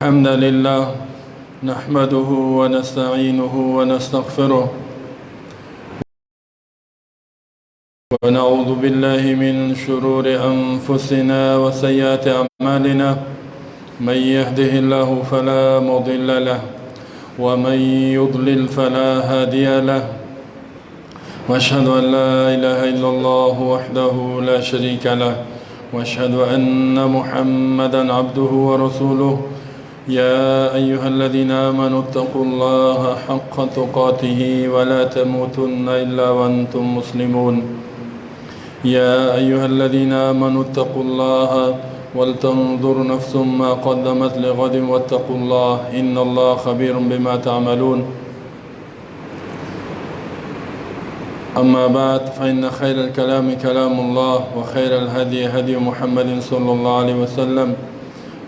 الحمد لله نحمده ونستعينه ونستغفره ونعوذ بالله من شرور أنفسنا وسيئات أعمالنا، من يهده الله فلا مضل له ومن يضلل فلا هادي له، وأشهد أن لا إله إلا الله وحده لا شريك له، وأشهد أن محمدا عبده ورسوله. يا أيها الذين آمنوا اتقوا الله حق تقاته ولا تموتن إلا وأنتم مسلمون. يا أيها الذين آمنوا اتقوا الله ولتنظر نفس ما قدمت لغد واتقوا الله إن الله خبير بما تعملون. أما بعد، فإن خير الكلام كلام الله، وخير الهدي هدي محمد صلى الله عليه وسلم،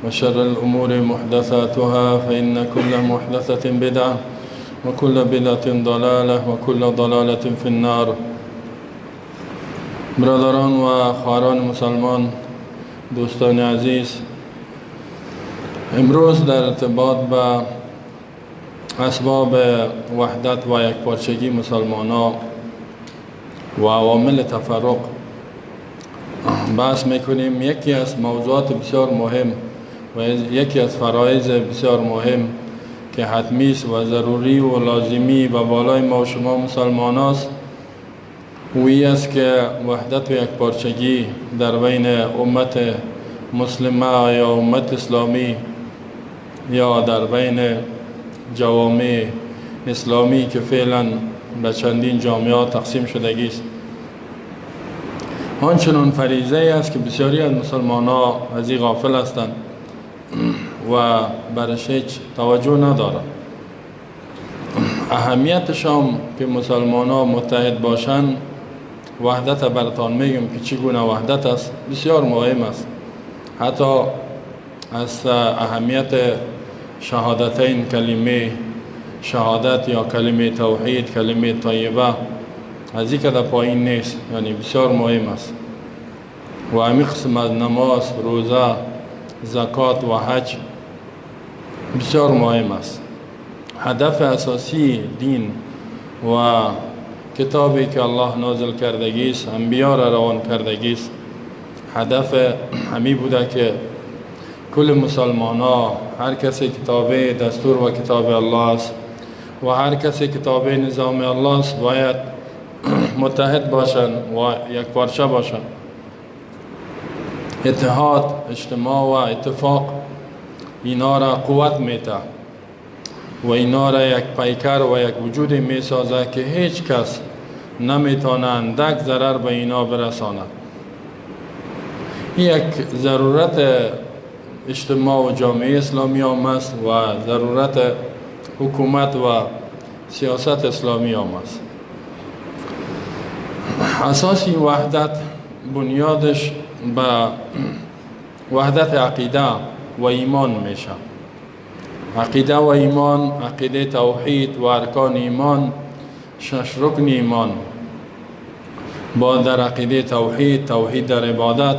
وشر الأمور محدثاتها، فإن كل محدثة بدعة وكل بدعة ضلالة وكل ضلالة في النار. برادران و خواهران مسلمان، دوستان عزیز، امروز در ارتباط با اسباب وحدت و یکپارچگی مسلمانان و عوامل تفرق بحث میکنیم. یکی از موضوعات بسیار مهم و یکی از فرایض بسیار مهم که حتمی است و ضروری و لازمی و بالای ما و شما مسلمان است، وی است که وحدت و یکپارچگی در بین امت مسلمه یا امت اسلامی یا در بین جوامع اسلامی که فعلا به چندین جامعه تقسیم شدگی است، آنچنان فریضه است که بسیاری از مسلمان ها از این غافل هستند و برش هیچ توجه ندارند. اهمیتش هم که مسلمان ها متحد باشند، وحدت براتان میگم که چگونه وحدت است، بسیار مهم است. حتی از اهمیت شهادتین، کلمه شهادت یا کلمه توحید، کلمه طیبه، از این که در پایین نیست، یعنی بسیار مهم است. و همین قسم از نماز، روزه، زکات و حج بسیار مهم است. هدف اساسی دین و کتابی که الله نازل کردگی است، انبیا را روان کردگی است، هدف همی بوده که کل مسلمان ها، هر کسی که تابع دستور و کتاب الله است و هر کسی که تابع نظام الله است، باید متحد باشند و یک پارچه باشند. اتحاد، اجتماع و اتفاق اینا را قوت میته و اینا را یک پیکر و یک وجود میسازه که هیچ کس نمیتونه اندک ضرر به اینا برساند. این یک ضرورت اجتماع و جامعه اسلامی هم است و ضرورت حکومت و سیاست اسلامی هم است. اساس این وحدت بنیادش به وحدت عقیده و ایمان میشه. عقیده و ایمان، عقیده توحید و ارکان ایمان، شش رکن ایمان با در عقیده توحید، توحید در عبادت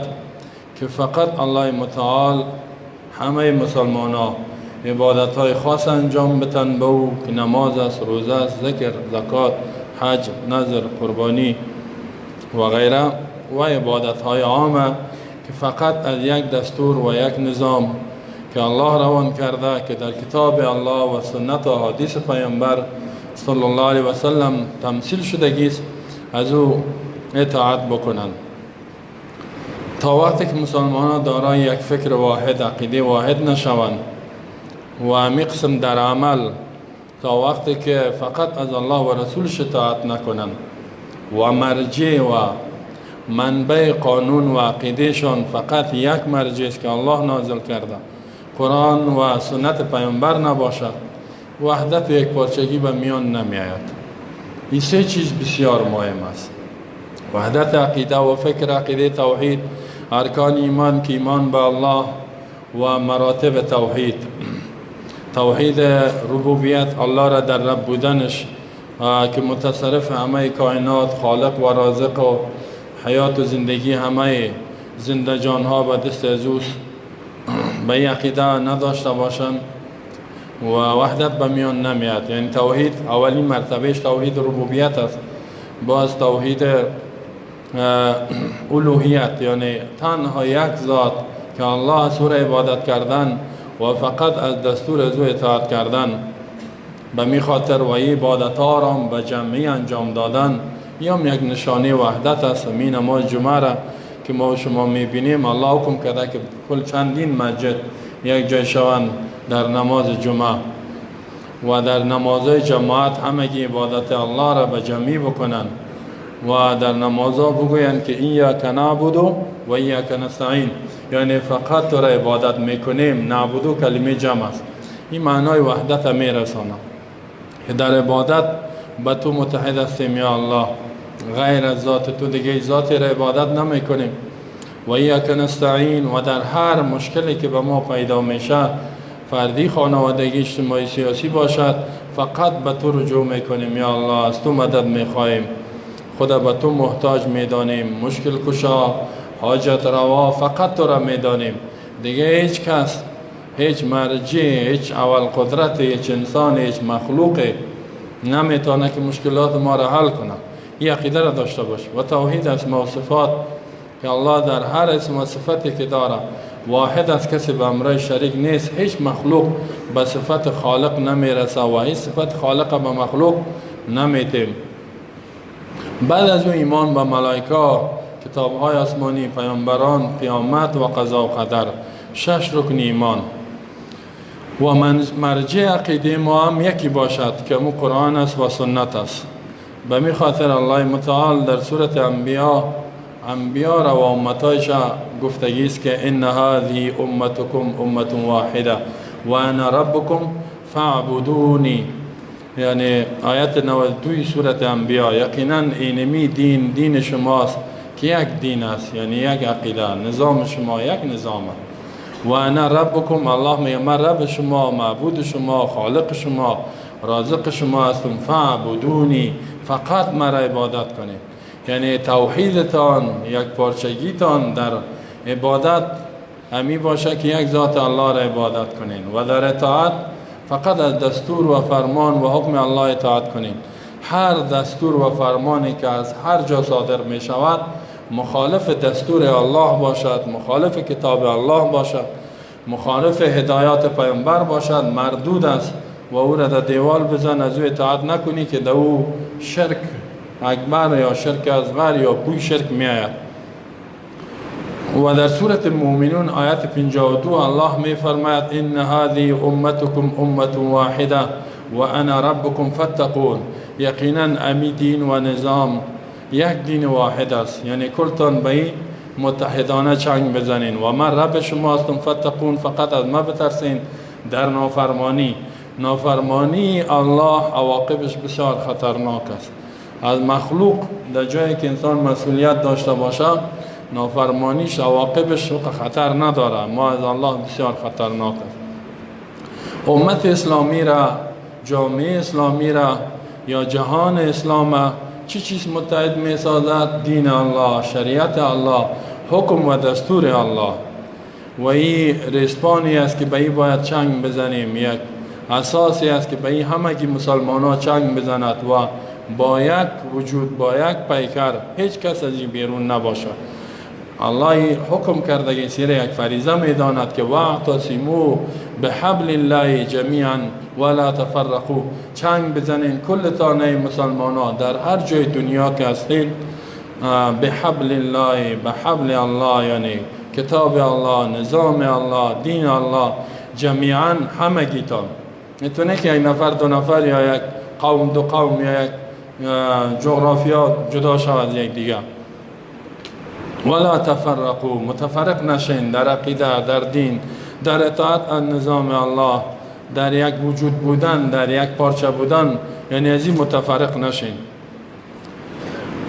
که فقط الله متعال همه مسلمان ها عبادت های خاص انجام بتن به او که نماز است، روزه است، ذکر، زکات، حج، نذر، قربانی و غیره، و عبادت های عامه که فقط از یک دستور و یک نظام که الله روان کرده که در کتاب الله و سنت و حدیث پیامبر صلی الله علیه و سلم تمثیل شدگی است، از او اطاعت بکنند. تا وقتی که مسلمان ها دارای یک فکر واحد، عقیده واحد نشوند و همی قسم در عمل، تا وقتی که فقط از الله و رسولش اطاعت نکنند و مرجع و منبع قانون و عقیدهشان فقط یک مرجع است که الله نازل کرده، قرآن و سنت پیامبر نباشد، وحدت و یکپارچگی به میان نمی آید. این سه چیز بسیار مهم است: وحدت عقیده و فکر، عقیده توحید، ارکان ایمان که ایمان به الله و مراتب توحید، توحید ربوبیت، الله را در رب بودنش که متصرف همه کائنات، خالق و رازق و حیات و زندگی همه زنده جانها به دست از اوست. به این عقیده نداشته باشند و وحدت به میان نمیاد. یعنی توحید اولین مرتبهش توحید ربوبیت است، باز توحید الوهیت، یعنی تنها یک ذات که الله از او عبادت کردن و فقط از دستور از او اطاعت کردن. به می خاطر و این عبادت ها را به جمعی انجام دادن یا یک نشانه وحدت است. می نماز جمعه را که ما شما میبینیم الله حکم کرده که کل چندین مسجد یک جای شوند در نماز جمعه و در نمازهای جماعت همگی عبادت الله را به جمعی بکنند و در نمازها بگویند که ایاک نعبد و ایاک نستعین، یعنی فقط تو را عبادت میکنیم. نعبدو کلمه جمع است، این معنای وحدت میرسانه که در عبادت به تو متحد هستیم یا الله، غیر از ذات تو دیگه ذات را عبادت نمیکنیم. و ایاک نستعین، و در هر مشکلی که به ما پیدا میشه، فردی، خانوادگی، اجتماعی، سیاسی باشد، فقط به تو رجوع میکنیم یا الله، از تو مدد میخواهیم، خدا به تو محتاج میدانیم، مشکل کشا، حاجت روا، فقط تو را میدانیم. دیگه هیچ کس، هیچ مرجع، هیچ اول قدرت، هیچ انسان، هیچ مخلوق نمیتونه که مشکلات ما را حل کنه. این عقیده را داشته باش. و توحید اسما و صفات که الله در هر اسم و صفتی که داره واحد است، کسی به امرای شریک نیست، هیچ مخلوق به صفت خالق نمیرسه و هیچ صفت خالق به مخلوق نمیتیم. بعد از اون ایمان به ملائکه، کتاب‌های آسمانی، پیامبران، قیامت و قضا و قدر، 6 رکن ایمان. و مرجع عقیده ما هم یکی باشد که مو قرآن است و سنت است. به می خاطر الله متعال در سورة انبیا را و امتایش گفتگی است که ان هذه امتکم امة واحده و انا ربکم فاعبدونی، یعنی آیت 92 سورة انبیا. یقینا اینمی دین دین شماست که یک دین است، یعنی یک عقیده، نظام شما یک نظام است. و انا ربکم، الله میگه من رب شما، معبود شما، خالق شما، رازق شما هستم، فاعبدونی، فقط مرا عبادت کنید. یعنی توحیدتان، یک پارچگیتان در عبادت همی باشه که یک ذات الله را عبادت کنین و در اطاعت فقط از دستور و فرمان و حکم الله اطاعت کنین. هر دستور و فرمانی که از هر جا صادر می شود مخالف دستور الله باشد، مخالف کتاب الله باشد، مخالف هدایات پیامبر باشد، مردود است و او را در دیوال بزن، از او اطاعت نکنی که در او شرک اکبر یا شرک اصغر یا بوی شرک می آید. و در سورة المؤمنون آیت 52 الله می فرماید ان هذه امتکم امة واحده و انا ربکم فاتقون. یقینا امی دین و نظام یک دین واحد است، یعنی کلتان به این متحدانه چنگ بزنین و من رب شما هستم فاتقون، فقط از ما بترسین. در نافرمانی، نافرمانی الله عواقبش بسیار خطرناک است. از مخلوق در جایی که انسان مسئولیت داشته باشه نافرمانیش عواقبش خطر نداره، ما از الله بسیار خطرناک است. امت اسلامی را، جامعه اسلامی را یا جهان اسلام چی چیز متحد می سازد؟ دین الله، شریعت الله، حکم و دستور الله. و این رسپانی است که به این باید چنگ بزنیم، یک اساسی است که به این همگی مسلمان ها چنگ بزند و با یک وجود، با یک پیکر، هیچ کس از این بیرون نباشد. الله حکم کرده که سیر یک فریضه می داند که واعتصموا بحبل الله جمیعا ولا تفرقوا. چنگ بزنین کل تانه مسلمان ها در هر جای دنیا که هستین، بحبل الله، بحبل الله، یعنی کتاب الله، نظام الله، دین الله، جمیعا همگیتان. میتونه که یک نفر، دو نفر یا یک قوم، دو قوم یا یک جغرافیا جدا شود یک دیگه. ولا تفرقوا، متفرق نشین در عقیده، در دین، در اطاعت از نظام الله، در یک وجود بودن، در یک پارچه بودن، یعنی از این متفرق نشین.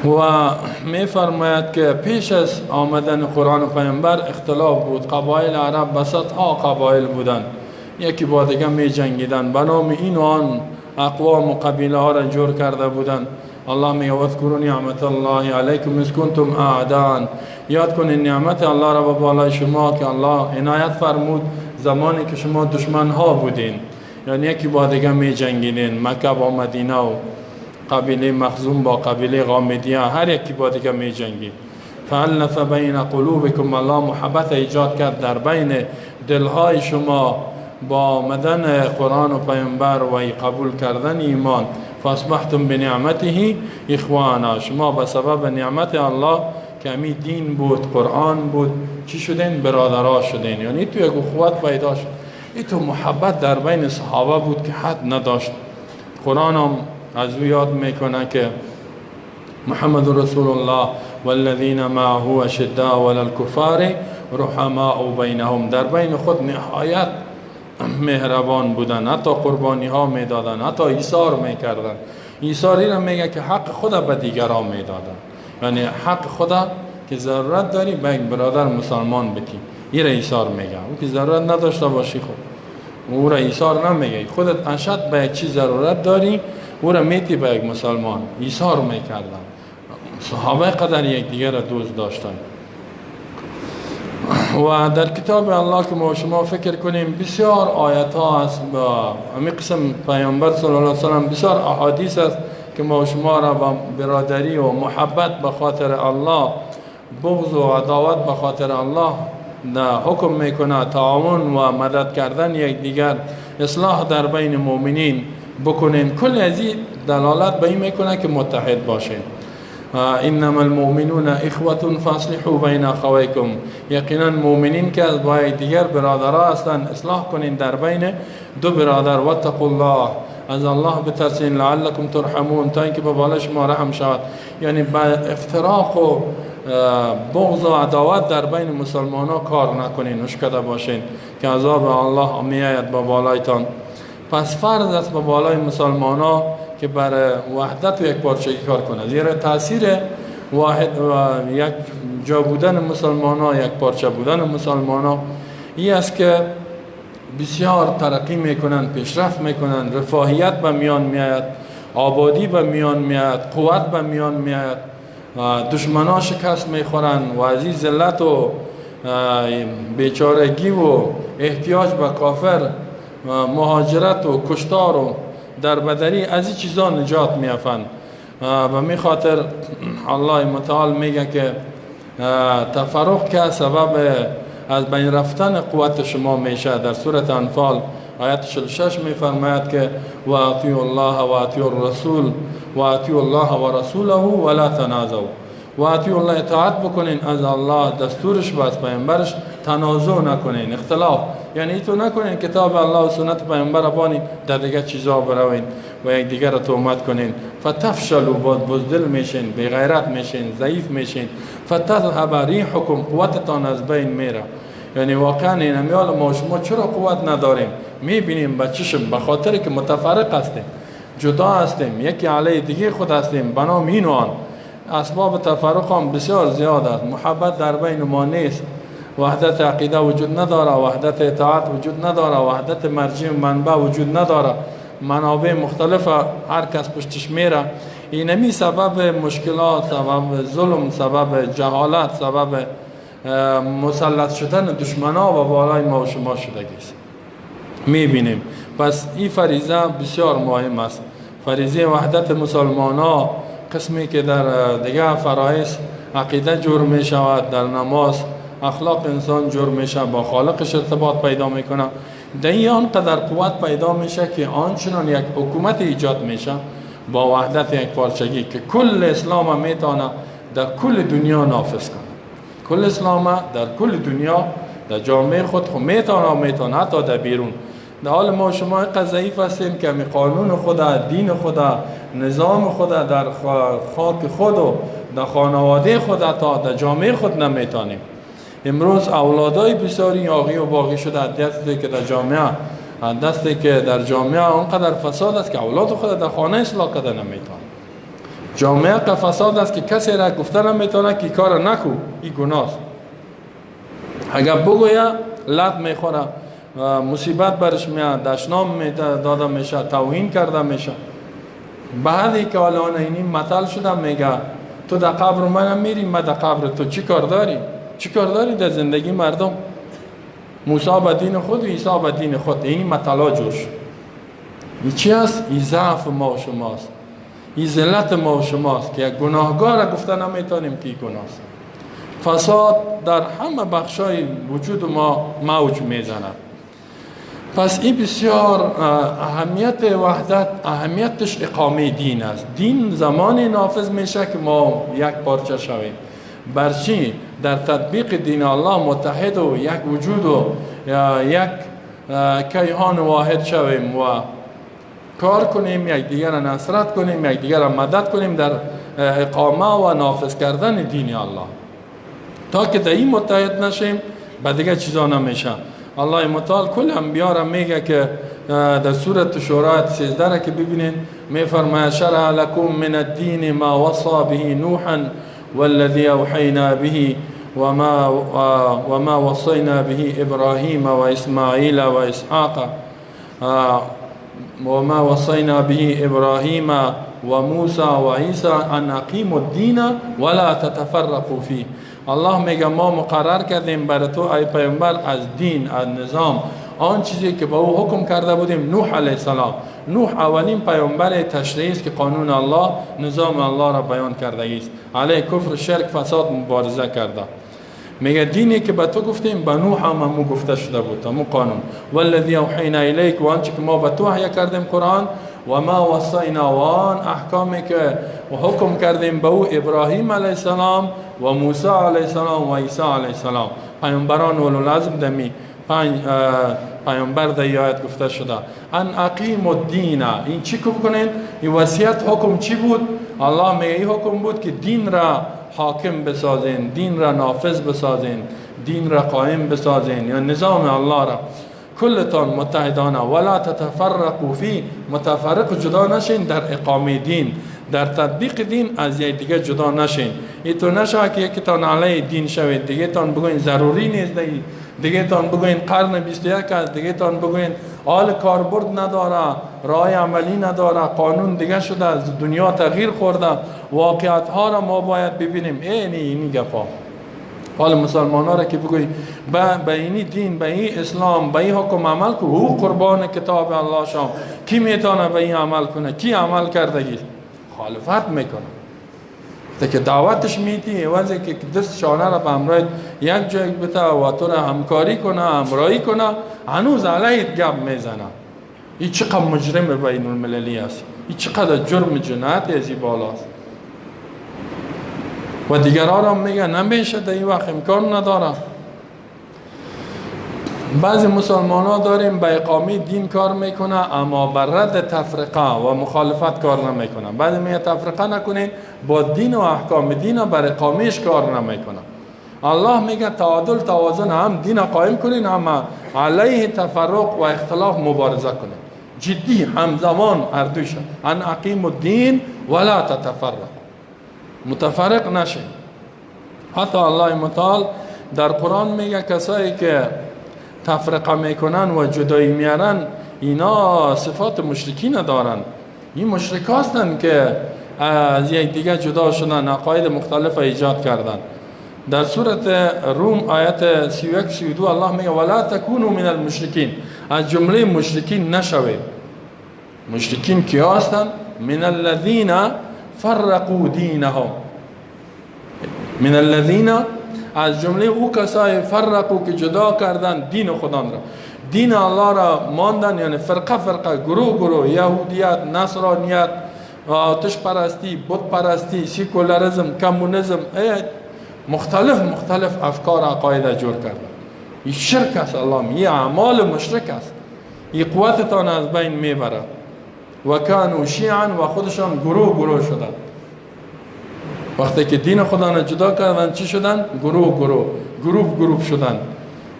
و می فرماید که پیش از آمدن قرآن و پیامبر اختلاف بود، قبایل عرب بسط ها قبایل بودن، یکی با دیگه می جنگیدن، به نام این و آن اقوام و قبیله ها را جور کرده بودن. الله می واذکروا نعمت الله علیکم اذ کنتم اعداء. یاد کنین نعمت الله را به بالای شما که الله عنایت فرمود زمانی که شما دشمن ها بودین، یعنی یکی با دیگه می جنگیدین، مکه با مدینه و قبیله مخزوم با قبیله غامدیه، هر یکی با دیگه می جنگید. فالف بین قلوبکم، الله محبت ایجاد کرد در بین دلهای شما با آمدن قرآن و پیامبر و قبول کردن ایمان. فاصبحتم بنعمته اخوانا، شما به سبب نعمت الله که امی دین بود، قرآن بود، چی شدین؟ برادرها شدین. یعنی تو یک اخوت پیدا شد، این تو محبت در بین صحابه بود که حد نداشت. قرآن هم از او یاد میکنه که محمد رسول الله والذین معه اشداء علی الکفار رحماء بینهم، در بین خود نهایت مهربان بودن، حتی قربانی ها میدادن، حتی ایثار میکردن. ایثاری را میگه که حق خود به دیگران میدادن، یعنی حق خدا که ضرورت داری به یک برادر مسلمان بتی، این را ایثار میگه. او که ضرورت نداشته باشی خود او را ایثار نمیگه، خودت اشد به یک چیز ضرورت داری او را میتی به یک مسلمان، ایثار میکردن. صحابه قدر یکدیگر را دوست داشتن. و در کتاب الله که ما شما فکر کنیم بسیار آیت ها است، با همین قسم پیامبر صلی الله علیه و سلم بسیار احادیث است که ما شما را با برادری و محبت به خاطر الله، بغض و عداوت به خاطر الله حکم میکنه، تعاون و مدد کردن یکدیگر، اصلاح در بین مؤمنین بکنین. کل از این دلالت به این میکنه که متحد باشین. انما المؤمنون اخوة فاصلحوا بین اخویکم، یقینا مؤمنین که با یکدیگر برادرها هستند، اصلاح کنین در بین دو برادر. واتقوا الله، از الله بترسین، لعلکم ترحمون، تا اینکه به بالا شما رحم شود. یعنی با افتراق و بغض و عداوت در بین مسلمان ها کار نکنین، اشکده باشین که عذاب الله میآید با بالایتان. پس فرض است به بالای مسلمان ها که بر وحدت و یکپارچگی کار کنه، زیرا تاثیر واحد و یک جا بودن مسلمان ها، یک پارچه بودن مسلمان ها این است که بسیار ترقی میکنن، پیشرفت میکنن، رفاهیت به میان میآید، آبادی به میان میآید، قوت به میان میآید، دشمنا شکست میخورن و از این ذلت و بیچارگی و احتیاج به کافر، مهاجرت و کشتار و دربدری، از این چیزا نجات میافن. و می خاطر الله متعال میگه که تفرق که سبب از بین رفتن قوت شما میشه. در سورة انفال آیت 46 میفرماید که و اطیعوا الله و اطیعوا الرسول و اطیعوا الله و رسوله ولا تنازعوا. و اطیعوا الله، اطاعت بکنین از الله، دستورش و از پیامبرش، تنازع نکنین، اختلاف یعنی تو نکنین، کتاب الله و سنت پیامبر بانی در دیگه چیزا بروین و یک دیگر را تهمت کنین. فتفشلوا، باد بزدل میشین، بی غیرت میشین، ضعیف میشین. فتذهب ریحکم، قوتتان از بین میره. یعنی واقعا این امیال ما شما چرا قوت نداریم؟ میبینیم به چشم، به خاطر که متفرق هستیم، جدا هستیم، یکی علیه دیگه خود هستیم، بنام این و آن. اسباب تفرق هم بسیار زیاد است. محبت در بین ما نیست، وحدت عقیده وجود نداره، وحدت اطاعت وجود نداره، وحدت مرجع و منبع وجود نداره، منابع مختلف هر کس پشتش میره. اینمی سبب مشکلات، سبب ظلم، سبب جهالت، سبب مسلط شدن دشمنا و بالای ما و شما شدگی است. میبینیم. پس این فریضه بسیار مهم است، فریضه وحدت مسلمان ها، قسمی که در دیگه فرایض عقیده جور می شود، در نماز اخلاق انسان جور میشه، با خالقش ارتباط پیدا میکنه، در این آنقدر قوت پیدا میشه که آنچنان یک حکومت ایجاد میشه با وحدت یک پارچگی که کل اسلام میتونه در کل دنیا نافذ کنه. کل اسلام در کل دنیا در جامعه خود خو میتونه حتی در بیرون. در حال ما شما اینقدر ضعیف هستیم که می قانون خدا، دین خدا، نظام خدا در خاک خود و در خانواده خود، تا در جامعه خود نمیتونیم. امروز اولادای بسیاری یاغی و باغی شده، دستی که در جامعه، دستی که در جامعه آنقدر فساد است که اولاد خود در خانه اصلاح کرده نمیتونه. جامعه که فساد است که کسی را گفته نمیتونه که کار نکو، این گناه است. اگر بگویه لط میخوره، مصیبت برش میاد، دشنام داده میشه، توهین کرده میشه. بعدی که الان اینی مثل شده میگه تو در قبر منم میری، من در قبر تو. چی کار داری؟ چی کار داری در زندگی مردم؟ موسی به دین خود و عیسی به دین خود. این مطلع جور شد. این چی است؟ این ضعف ما و شماست، این ذلت ما و شماست که یک گناهگار گفته نمیتونیم که این گناه است. فساد در همه بخشای وجود ما موج میزند. پس این بسیار اهمیت وحدت، اهمیتش اقامه دین است. دین زمان نافذ میشه که ما یک پارچه شویم. برچی در تطبیق دین الله متحد و یک وجود و یک کیهان واحد شویم و کار کنیم، یک دیگر را نصرت کنیم، یک دیگر را مدد کنیم در اقامه و نافذ کردن دین الله. تا که در این متحد نشیم به دیگه چیزا نمیشه. الله متعال کل انبیا را میگه که در سورة شورا 13 را که ببینین میفرماید شرع لکم من الدین ما وصى به نوحا والذي اوحینا به وما وصینا به ابراهیم و اسماعیل و اسحاق وما وصینا به ابراهیم و موسی و عیسی ان اقیموا الدین ولا تتفرقوا فیه. الله میگه ما مقرر کردیم برای تو ای پیامبر از دین، از نظام، آن چیزی که به او حکم کرده بودیم نوح علیه السلام. نوح اولین پیامبر تشریعی است که قانون الله، نظام الله را بیان کرده است، علیه کفر، شرک، فساد مبارزه کرده. میگه دینی که به تو گفتیم به نوح هم همو گفته شده بود، همو قانون. والذی اوحینا الیک، و آنچه که ما به تو وحی کردیم قرآن، و ما وصینا، و آن احکامی که حکم کردیم به او ابراهیم علیه السلام و موسی علیه السلام و عیسی علیه السلام، پیامبران اولوالعزم دمی پنج پیامبر در آیت گفته شده. ان اقیم الدین، این چی کنین؟ این وصیت حکم چی بود؟ الله میگه این حکم بود که دین را حاکم بسازین، دین را نافذ بسازین، دین را قائم بسازین، یا نظام الله را کلتان متحدانه. ولا تتفرقوا فی، متفرق جدا نشین در اقامه دین، در تطبیق دین از یک دیگه جدا نشین. این تو نشه که یکی تان علیه دین شوید، دیگه تان بگوین ضروری نیست، دیگه تان بگوین قرن 21 است، دیگه تان بگوین آل کاربرد نداره، رای عملی نداره، قانون دیگه شده، از دنیا تغییر خورده، واقعیت ها را ما باید ببینیم. این گپا حال مسلمان ها را که بگوی به اینی دین، به این اسلام، به این حکم عمل کو، او قربان کتاب الله شام، کی میتونه به این عمل کنه؟ کی عمل کردگی؟ مخالفت میکنه. تا که دعوتش میدی واسه که دست شانه را به همراه یک جای بته و تو را همکاری کنه، همراهی کنه، هنوز علیه گپ میزنه. این چقدر مجرم بین المللی است، این چقدر جرم جنایت از این بالاست. و دیگران را میگه نمیشه، در این وقت امکان نداره. بعضی مسلمان ها داریم به اقامه دین کار میکنه اما بر رد تفرقه و مخالفت کار نمیکنه. بعضی میگه تفرقه نکنین، با دین و احکام دین بر اقامهش کار نمیکنه. الله میگه تعادل، توازن، هم دین قائم کنین، هم علیه تفرق و اختلاف مبارزه کنین، جدی همزمان هر دوش. ان اقیم الدین ولا تتفرق، متفرق نشین. حتی الله متعال در قرآن میگه کسایی که تفرقه میکنن و جدایی میارن، اینا صفات مشرکین دارن. این مشرک هستن که از یک دیگه جدا شدن، عقاید مختلف ایجاد کردن. در سورة روم آیت 31 32 الله میگه ولا تکونوا من المشرکین، از جمله مشرکین نشوید. مشرکین کیا هستن؟ من الذین فرقوا دینهم، من الذین، از جمله او کسای فرقو که جدا کردن دین خدا را، دین الله را ماندن، یعنی فرقه فرقه، گروه گروه، یهودیت، نصرانیت، آتش پرستی، بت پرستی، سیکولاریسم، کمونیسم، مختلف مختلف افکار عقاید جور کردن. این شرک است. الله این اعمال مشرک است، این قوتتان از بین میبره. و کانوا شیعا، و خودشان گروه گروه شدن. وقتی که دین خدا را جدا کردن چی شدن؟ گروه گروه، گروه گروه شدن،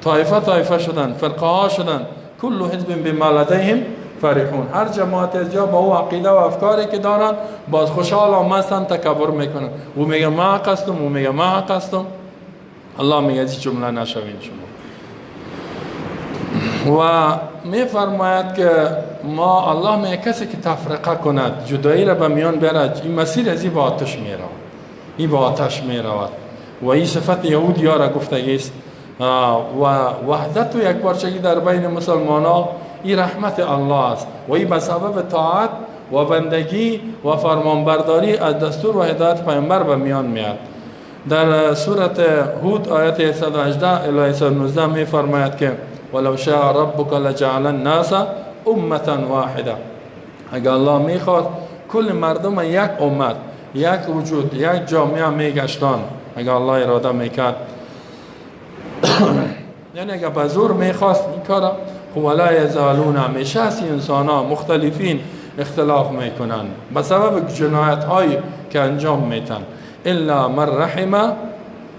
طایفه طایفه شدن، فرقه ها شدن. کل حزب بما لدیهم فرحون. هر جماعت از جا با او عقیده و افکاری که دارن باز خوشحال و مستن، تکبر میکنن. او میگه ما حق هستم، او میگه ما حق هستم. الله میگه از جمله نشوین شما. و میفرماید که ما الله میگه کسی که تفرقه کند، جدایی را به میان بیارد، این مسیر از این به آتش میره. این به آتش می رود. و این صفت یهودی ها را گفتگی است. و وحدت و یکپارچگی در بین مسلمان ها این رحمت الله است و این به سبب طاعت و بندگی و فرمانبرداری از دستور و هدایت پیامبر به میان میاد. در سورت هود آیت 118 الی 119 می فرماید که ولو شاء ربک لجعل الناس امة واحده. اگر الله میخواد کل مردم یک امت، یک وجود، یک جامعه میگشتان، اگر الله اراده میکرد. یعنی اگر به زور میخواست این کارا، خب ولا یزالون، همیشه هست انسان ها مختلفین اختلاف میکنن به سبب جنایت هایی که انجام میتن. الا من رحم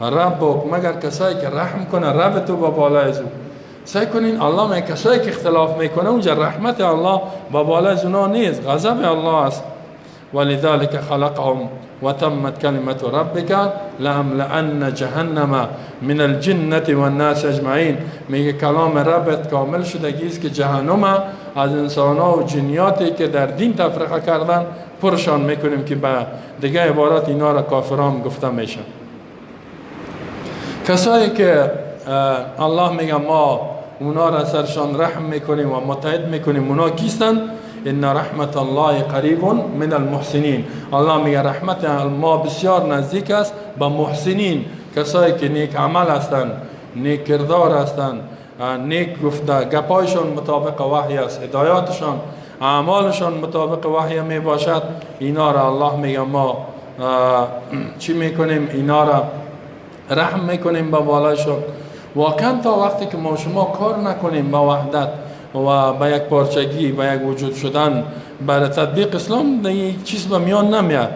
ربک، مگر کسایی که رحم کنه رب تو با بالای از او. سعی کنین الله میگه کسایی که اختلاف میکنه اونجا رحمت الله با بالای از اونا نیست، غضب الله است. ولذلك خلقهم وتمت كلمة ربك لأملأن جهنم من الجنة والناس اجمعین. میگه کلام ربت کامل شدگی است که جهنم از انسان ها و جنیاتی که در دین تفرقه کردن پرشان میکنیم، که به دیگه عبارت اینا را کافران گفته میشه. کسایی که الله میگه ما اونا را سرشان رحم میکنیم و متحد میکنیم، اونا کیستن؟ ان رحمت الله قریب من المحسنین. الله میگه رحمت ما بسیار نزدیک است به محسنین، کسایی که نیک عمل هستند، نیک کردار هستند، نیک گفته، گپایشان مطابق وحی است، هدایاتشان، اعمالشان مطابق وحی می باشد. اینا را الله میگه ما چی میکنیم؟ اینا را رحم میکنیم به بالایشان. واقعا تا وقتی که ما شما کار نکنیم با وحدت و به یک پارچگی، به یک وجود شدن، برای تطبیق اسلام، یک چیز به میان نمیاد.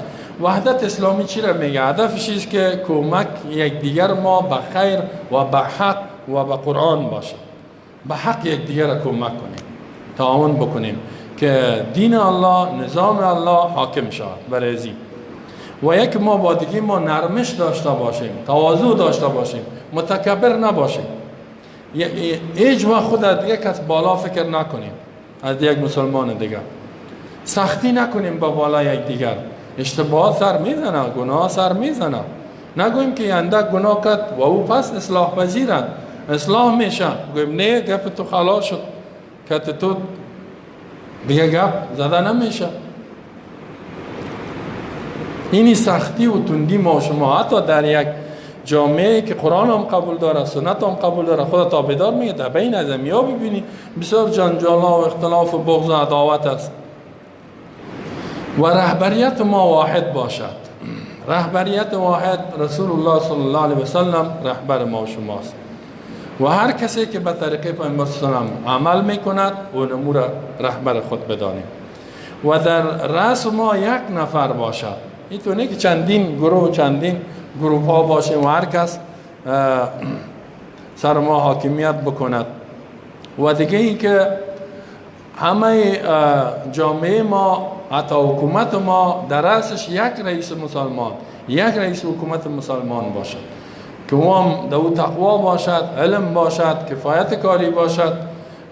وحدت اسلامی چی را میگه؟ هدفش است که کمک یکدیگر ما به خیر و به حق و به قرآن باشه. به حق یکدیگر را کمک کنیم، تعاون بکنیم که دین الله، نظام الله حاکم شود برای ازی. و یک ما با دیگه ما نرمش داشته باشیم، تواضع داشته باشیم، متکبر نباشیم. هیچ وقت خود از یک کس بالا فکر نکنیم، از یک مسلمان دیگر سختی نکنیم با بالا یک دیگر. اشتباه سر میزنه، گناه سر میزنه، نگوییم که اندک گناه کرد و او پس اصلاح پذیرد، اصلاح میشه. گوییم نه، گپ تو خلاص شد، که تو دیگه گپ زده نمیشه. اینی سختی و تندی ما شما حتی در یک جامعه که قرآن هم قبول داره، سنت هم قبول داره، خدا تابعدار میگه، در بین از امیا ببینی بسیار جنجال و اختلاف و بغض و عداوت است. و رهبریت ما واحد باشد. رهبریت واحد، رسول الله صلی الله علیه و سلم رهبر ما و شماست و هر کسی که به طریقه پیامبر صلی الله علیه و سلم عمل میکند و نمو را رهبر خود بدانیم. و در رأس ما یک نفر باشد، اینطور که چندین گروه و چندین گروه ها باشیم و هر کس سر ما حاکمیت بکند. و دیگه این که همه جامعه ما، حتی حکومت ما، در رأسش یک رئیس مسلمان، یک رئیس حکومت مسلمان باشد که او هم در او تقوا باشد، علم باشد، کفایت کاری باشد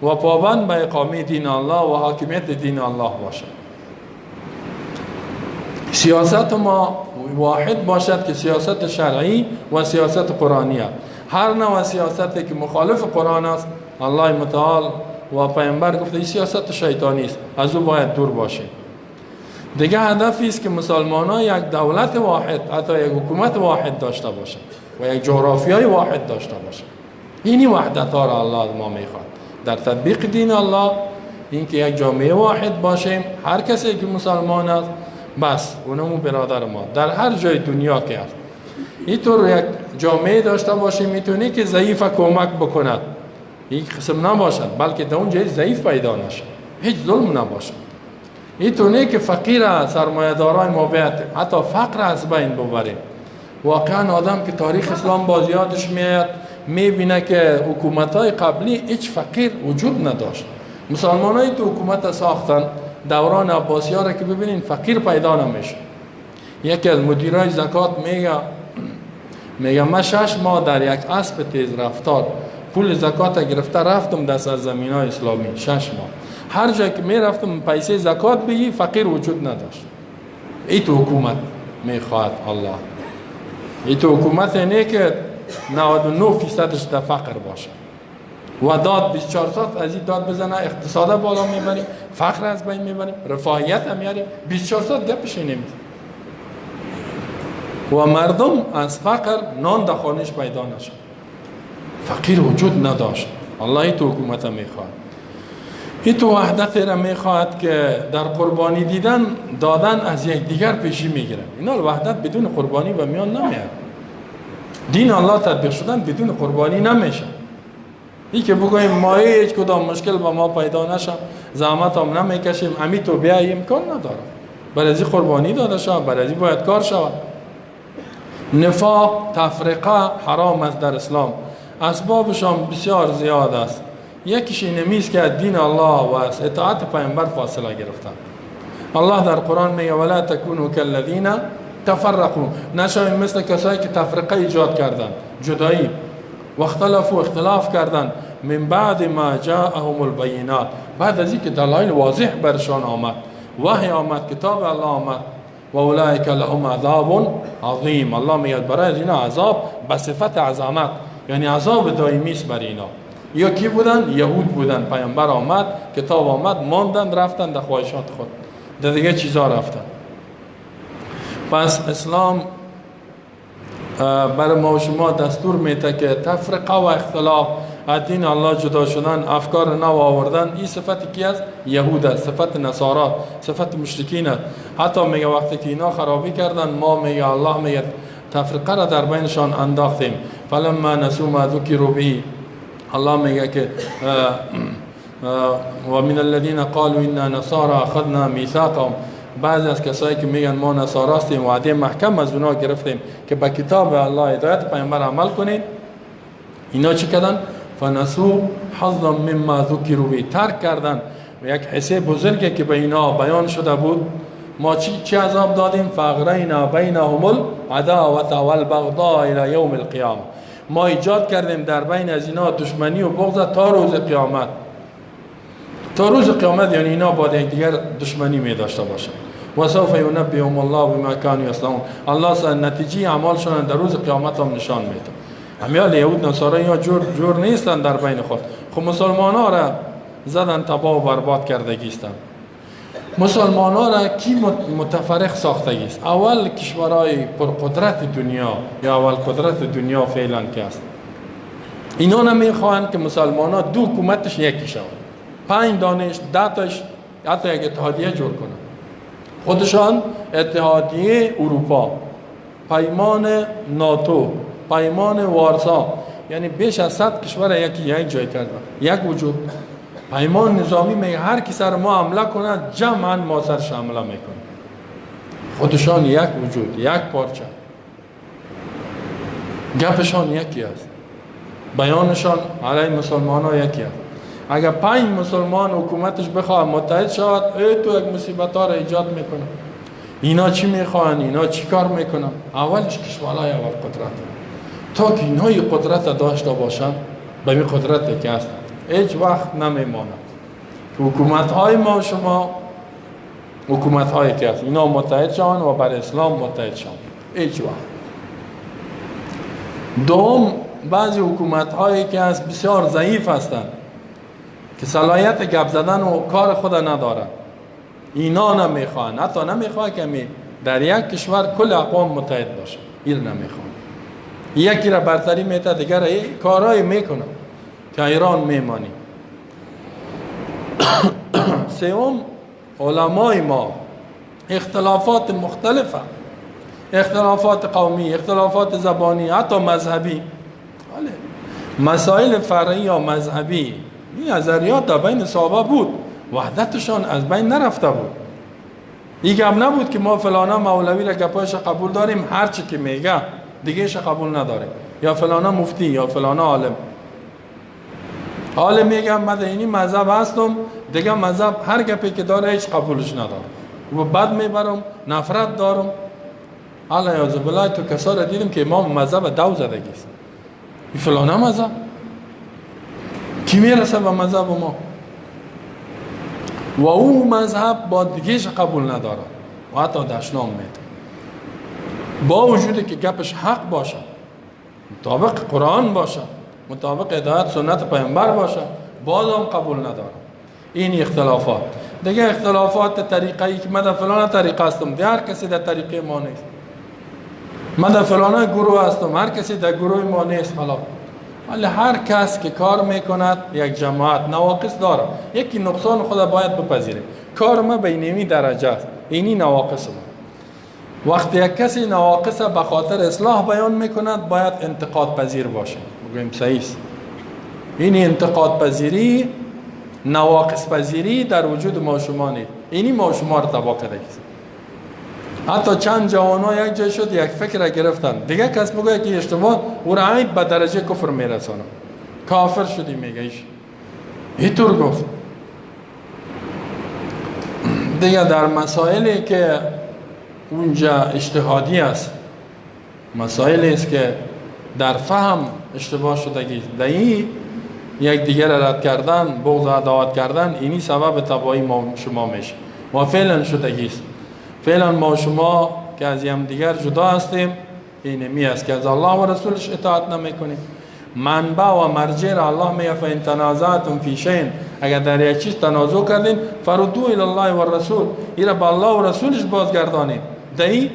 و پابند به اقامه دین الله و حاکمیت دین الله باشد. سیاست ما واحد باشد که سیاست شرعی و سیاست قرآنی است. هر نوع سیاستی که مخالف قرآن است، الله متعال و پیامبر گفته این سیاست شیطانی است، از او باید دور باشیم. دیگه هدفی است که مسلمان ها یک دولت واحد، حتی یک حکومت واحد داشته باشند و یک جغرافیای واحد داشته باشند. اینی وحدت ها را الله از ما میخواد در تطبیق دین الله، اینکه یک جامعه واحد باشیم، هر کسی که مسلمان است بس اونمو برادر ما در هر جای دنیا که است. اینطور یک جامعه داشته باشیم، میتونی که ضعیف کمک بکند، یک قسم نباشد، بلکه در اون جای ضعیف پیدا نشد، هیچ ظلم نباشد. اینطور که فقیر سرمایه دارای ما باید حتی فقر از بین ببریم. واقعا آدم که تاریخ اسلام باز یادش میاد، میبینه که حکومت های قبلی هیچ فقیر وجود نداشت. مسلمان تو حکومت ساختن، دوران عباسی ها را که ببینین فقیر پیدا نمیشه. یکی از مدیرای زکات میگه من 6 ماه در یک اسب تیز رفتار پول زکات گرفته رفتم در سرزمین های اسلامی، 6 ماه هر جای که میرفتم پیسه زکات بگی فقیر وجود نداشت. ای تو حکومت میخواهد الله. این تو حکومت اینه که 99% در فقر باشه و داد 24 ساعت از این داد بزنه، اقتصاد بالا میبریم، فقر از بین میبریم، رفاهیت هم میاریم، 24 ساعت گپش نمیزنه و مردم از فقر نان در خانهش پیدا نشد، فقیر وجود نداشت. الله این تو حکومت میخواد، این تو وحدت را میخواهد که در قربانی دیدن دادن از یکدیگر پیشی میگیرن. اینا وحدت بدون قربانی به میان نمیاد. دین الله تطبیق شدن بدون قربانی نمیشه. این که بگوییم ما هیچ کدام مشکل با ما پیدا نشه، زحمت هم نمیکشیم، امی تو بیای، امکان نداره. برای از قربانی داده شود، برای از باید کار شود. نفاق، تفرقه حرام است در اسلام. اسبابش هم بسیار زیاد است. یکیش اینمیست که دین الله و از اطاعت پیامبر فاصله گرفتن. الله در قرآن میگه ولا تکونوا کالذین تفرقوا، نشویم مثل کسایی که تفرقه ایجاد کردن، جدایی، و اختلفوا، اختلاف کردن، من بعد ما جاءهم البینات، بعد از اینکه دلایل واضح برشان آمد، وحی آمد، کتاب الله آمد، و اولئک لهم عذاب عظیم. الله میگه برای اینا عذاب به صفت عظمت، یعنی عذاب دائمی است برای اینا. یا کی بودن؟ یهود بودن. پیامبر آمد، کتاب آمد، ماندن، رفتن در خواهشات خود، در دیگه چیزا رفتن. پس اسلام برای ما و شما دستور میده که تفرقه و اختلاف، از دین الله جدا شدن، افکار نو آوردن، این صفت کی است؟ یهود است، صفت نصارا، صفت مشرکین است. حتی میگه وقتی که اینا خرابی کردن، ما میگه الله میگه تفرقه را در بینشان انداختیم. فلما نسوا ما ذکروا به، الله میگه که و من الذین قالوا انا نصارى اخذنا میثاقهم، بعضی از کسایی که میگن ما نصارا هستیم، وعده محکم از اونا گرفتیم که به کتاب الله، هدایت پیامبر عمل کنید. اینا چی کردن؟ فنسوا حظا مما ذکروا به، ترک کردن و یک حصه بزرگی که به اینا بیان شده بود. ما چی عذاب دادیم؟ فاغرینا بینهم العداوة والبغضاء الی یوم القیامه. ما ایجاد کردیم در بین از اینا دشمنی و بغض تا روز قیامت. تا روز قیامت، یعنی اینا با یکدیگر دشمنی می داشته باشند. و سوف ینبئهم الله بما كانوا یصنعون. الله نتیجه اعمالشان در روز قیامت هم نشان میده. همیال یهود نصارا یا جور نیستن در بین خود. خب مسلمان ها را زدن تباه و برباد کردگیستن. مسلمان ها را کی متفرق ساختگیست؟ اول کشورهای پرقدرت دنیا یا اول قدرت دنیا فعلا که است، اینا نمیخواهند که مسلمان ها دو حکومتش یکی شود، 5 دانش، 10 تاش، حتی یک اتحادیه جور کنند. خودشان اتحادیه اروپا، پیمان ناتو، پیمان وارسا، یعنی بیش از 100 کشور یکی یک جای کردن، یک وجود. پیمان نظامی میگه هر کی سر ما حمله کنه جمعا ما سرش حمله میکنه. خودشان یک وجود، یک پارچه، گپشان یکی است، بیانشان علیه مسلمان ها یکی است. اگر 5 مسلمان حکومتش بخواه متحد شود، ای تو یک مصیبت ها را ایجاد میکنه. اینا چی میخواهن؟ اینا چی کار میکنن؟ اولش کشورهای اول قدرت، تا که اینها قدرت داشته باشن، به این قدرت که هست هیچ وقت نمیماند. حکومت های ما شما، حکومت هایی که هست، اینا متحد شوند و بر اسلام متحد شوند، هیچ وقت. دوم، بعضی حکومت هایی که هست بسیار ضعیف هستند که صلاحیت گپ زدن و کار خود ندارن، اینا نمیخوان، حتی نمیخوان که می در یک کشور کل اقوام متحد باشه، این نمیخوان. یکی را برتری میته، دیگر را کارای میکنه که ایران میمانی. سوم، علمای ما اختلافات مختلفه، اختلافات قومی، اختلافات زبانی، حتی مذهبی، مسائل فرعی یا مذهبی، این نظریات در بین صحابه بود، وحدتشان از بین نرفته بود. این گپ نبود که ما فلانا مولوی را گپایش قبول داریم، هر چی که میگه دیگهش قبول نداریم، یا فلانا مفتی یا فلانا عالم. عالم میگه من اینی مذهب هستم، دیگه مذهب هر گپی که داره هیچ قبولش ندارم و بد میبرم، نفرت دارم. الله بالله تو کسا را دیدم که امام مذهب دو زدگی است. این فلانا مذهب کی میرسه به مذهب ما؟ و او مذهب با دیگهش قبول نداره و حتی دشنام میده. با وجودی که گپش حق باشه، مطابق قرآن باشه، مطابق هدایت سنت پیامبر باشه، باز هم قبول ندارم. این اختلافات دیگه، اختلافات طریقه‌ای که من در فلان طریقه هستم، دیگه هر کسی در طریقه ما نیست، من در فلان گروه هستم، هر کسی در گروه ما نیست. حالا ولی هر کس که کار میکند یک جماعت نواقص داره، یکی نقصان خود باید بپذیره. کار ما به اینمی درجه است، اینی نواقص ما. وقتی یک کسی نواقص به خاطر اصلاح بیان میکند باید انتقاد پذیر باشه، بگوییم صحیح است. این انتقاد پذیری، نواقص پذیری در وجود ما شما نیست، اینی ما شما رو تباه کرده. حتی چند جوان ها یک جای شد یک فکر گرفتن، دیگه کس بگه که اشتباه او را عیب به درجه کفر میرسانه، کافر شدی میگه ایش اینطور گفت. دیگه در مسائلی که اونجا اجتهادی است، مسائلی است که در فهم اشتباه شدگی، در این یک دیگر رد کردن، بغض و عداوت کردن، اینی سبب تباهی ما شما میشه و فعلا شدگی است. فعلا ما شما که از هم دیگر جدا هستیم، اینمی است که از الله و رسولش اطاعت نمیکنیم. منبع و مرجع را الله میگه فان تنازعتم فی شیء، اگر در یک چیز تنازع کردین فردوا الی الله و رسول، این را به الله و رسولش بازگردانید. در این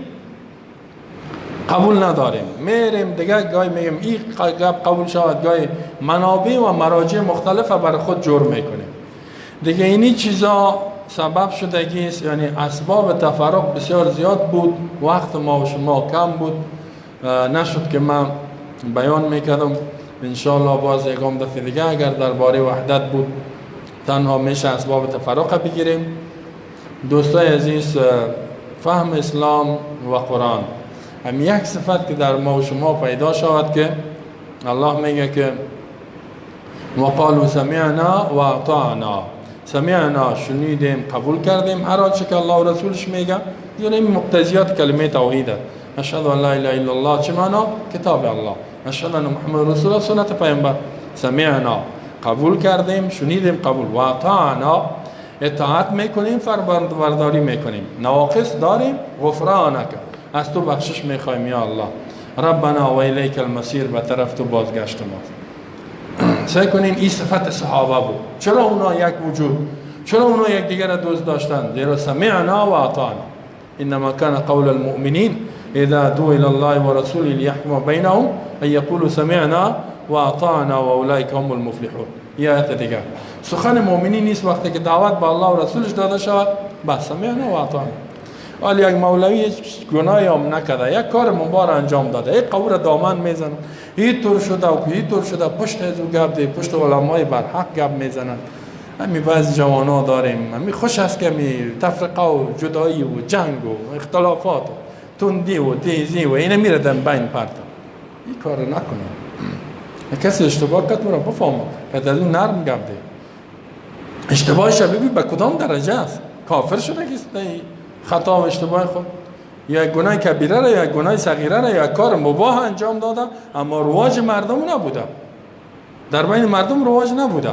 قبول نداریم، میریم دیگه گاهی میگیم این گپ قبول شود، گاهی منابع و مراجع مختلف بر خود جور میکنیم. دیگه اینی چیزا سبب شدگی است، یعنی اسباب تفرق بسیار زیاد بود، وقت ما و شما کم بود، نشد که من بیان میکردم. انشاءالله باز یکم دفعه دیگه اگر درباره وحدت بود تنها میشه اسباب تفرق بگیریم. دوستای عزیز، فهم اسلام و قرآن هم یک صفت که در ما و شما پیدا شود که الله میگه که وقالوا سمعنا و اطعنا. سمعنا شنیدیم، قبول کردیم هر آنچه که الله و رسولش میگه، یعنی مقتضیات کلمه توحید است. اشهد ان لا اله الا الله چه معنا؟ کتاب الله. اشهد ان محمد رسول الله سنت پیامبر. سمعنا قبول کردیم، شنیدیم، قبول. و اطعنا اطاعت میکنیم، فرمانبرداری میکنیم. نواقص داریم، غفرانک از تو بخشش میخوایم یا الله. ربنا و الیک المصیر، به طرف تو بازگشت ماست. سعی کنین این صفت صحابه بود. چرا اونا یک وجود، چرا اونا یک دیگر را دوست داشتن؟ زیرا سمعنا و اطعنا. انما كان قول المؤمنین اذا دعوا الى الله ورسوله ليحكم بينهم ان يقولوا سمعنا واطعنا واولئك هم المفلحون. یه آیت دیگر، سخن مؤمنین نیست وقتی که دعوت به الله و رسولش داده شود، بس سمعنا و اطعنا. ولی یک مولوی هیچ گناهی هم نکرده، یک کار مبار انجام داده، یک قور دامن میزنه، اینطور شده و اینطور شده، پشت از او گپ ده، پشت علمای برحق گپ میزنن. همین بعضی جوانا داریم، همین خوش است که می تفرقه و جدایی و جنگ و اختلافات و تندی و تیزی و اینا میره در بین پرت. این کار نکنیم. کسی اشتباه کرد رو بفهمه، بعد از اون نرم گپ ده. اشتباهش ببین به کدام درجه است. کافر شده که خطا و اشتباه خود، یا گناه کبیره را یا گناه صغیره را یا کار مباح انجام داده، اما رواج مردم نبوده، در بین مردم رواج نبوده.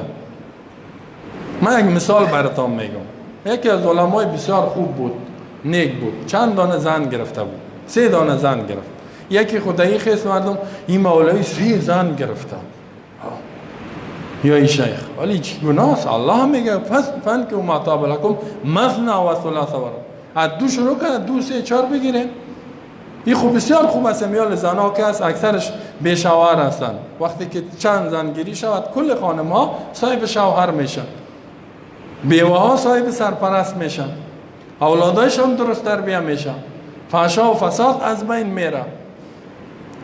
من یک مثال براتان میگم. یکی از علمای بسیار خوب بود، نیک بود، چند دانه زن گرفته بود، 3 دانه زن گرفت. یکی خدایی خیس مردم، این مولوی 3 زن گرفته یا ای شیخ، ولی چی گناه است؟ الله میگه فنکحوا ما طاب لکم مثنی و ثلاث و رباع. از 2 شروع کنه، 2 3 4 بگیریم. این خوب بسیار خوب است. میال زنا که است اکثرش بی شوهر هستند. وقتی که چند زنگیری شود کل خانم ها صاحب شوهر میشن، بیوه ها صاحب سرپرست میشن، اولادایشان درست تربیه میشن، فحشا و فساد از بین میره.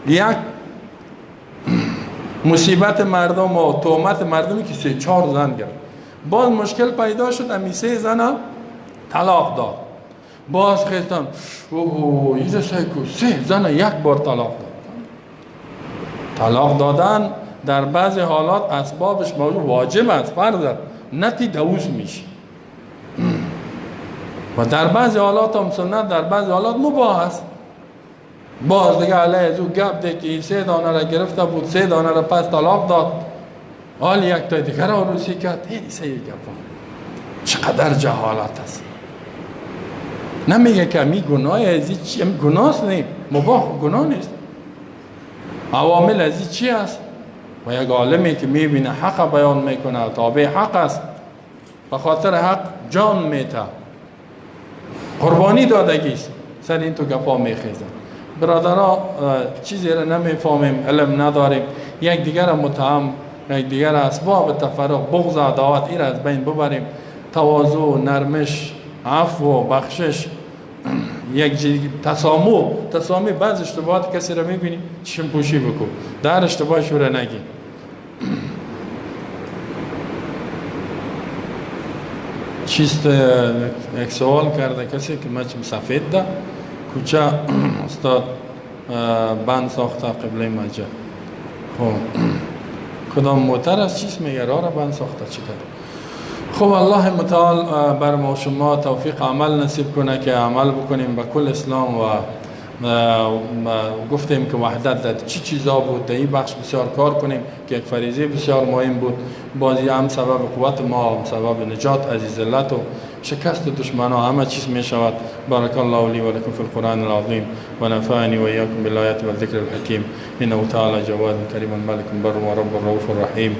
یک مصیبت مردم و تهمت مردمی که 3 4 زن گرفت، باز مشکل پیدا شد، امی 3 زن طلاق داد. باز خیستن اوه اینجا سیکو 3 زن یک بار طلاق داد. طلاق دادن در بعضی حالات اسبابش موجود واجب است، فرض است، نتی دوز میشه. و در بعضی حالات هم سنت، در بعضی حالات مباح است. باز دیگه علیه از او گپ ده که 3 دانه را گرفته بود، 3 دانه را پس طلاق داد، حال یک تا دیگر را عروسی کرد. این سه گپ چقدر جهالت است. نمیگه که می گناه از چی، گناه نه، مباح گناه نیست. عوامل از چی است؟ و یک عالمی که میبینه حق بیان میکنه، تابع حق است، به خاطر حق جان میته، قربانی دادگی است، سر این تو گپا میخیزه. برادرها چیزی را نمیفهمیم، علم نداریم، یک دیگر متهم، یک دیگر اسباب تفرق، بغض، عداوت این را از بین ببریم. تواضع، نرمش، عفو و بخشش، یک تسامح. بعض اشتباهات کسی را میبینی چشم پوشی بکن، در اشتباهش را نگی. چیست یک سوال کرده کسی که مچم سفید ده کوچه استاد بند ساخته قبله مسجد، خب کدام موتر است چیست میگه راه را بند ساخته چی کرد؟ خب الله متعال بر ما شما توفیق عمل نصیب کنه که عمل بکنیم به کل اسلام. و گفتیم که وحدت در چی چیزا بود، در این بخش بسیار کار کنیم که یک فریضه بسیار مهم بود. بازی هم سبب قوت ما، هم سبب نجات از ذلت و شکست دشمنان، همه چیز می شود. بارک الله لی و لکم فی القرآن العظیم و نفعنی و ایاکم بالآیات و الذکر الحکیم انه تعالی جواد کریم ملک بر و رب الرؤوف الرحیم.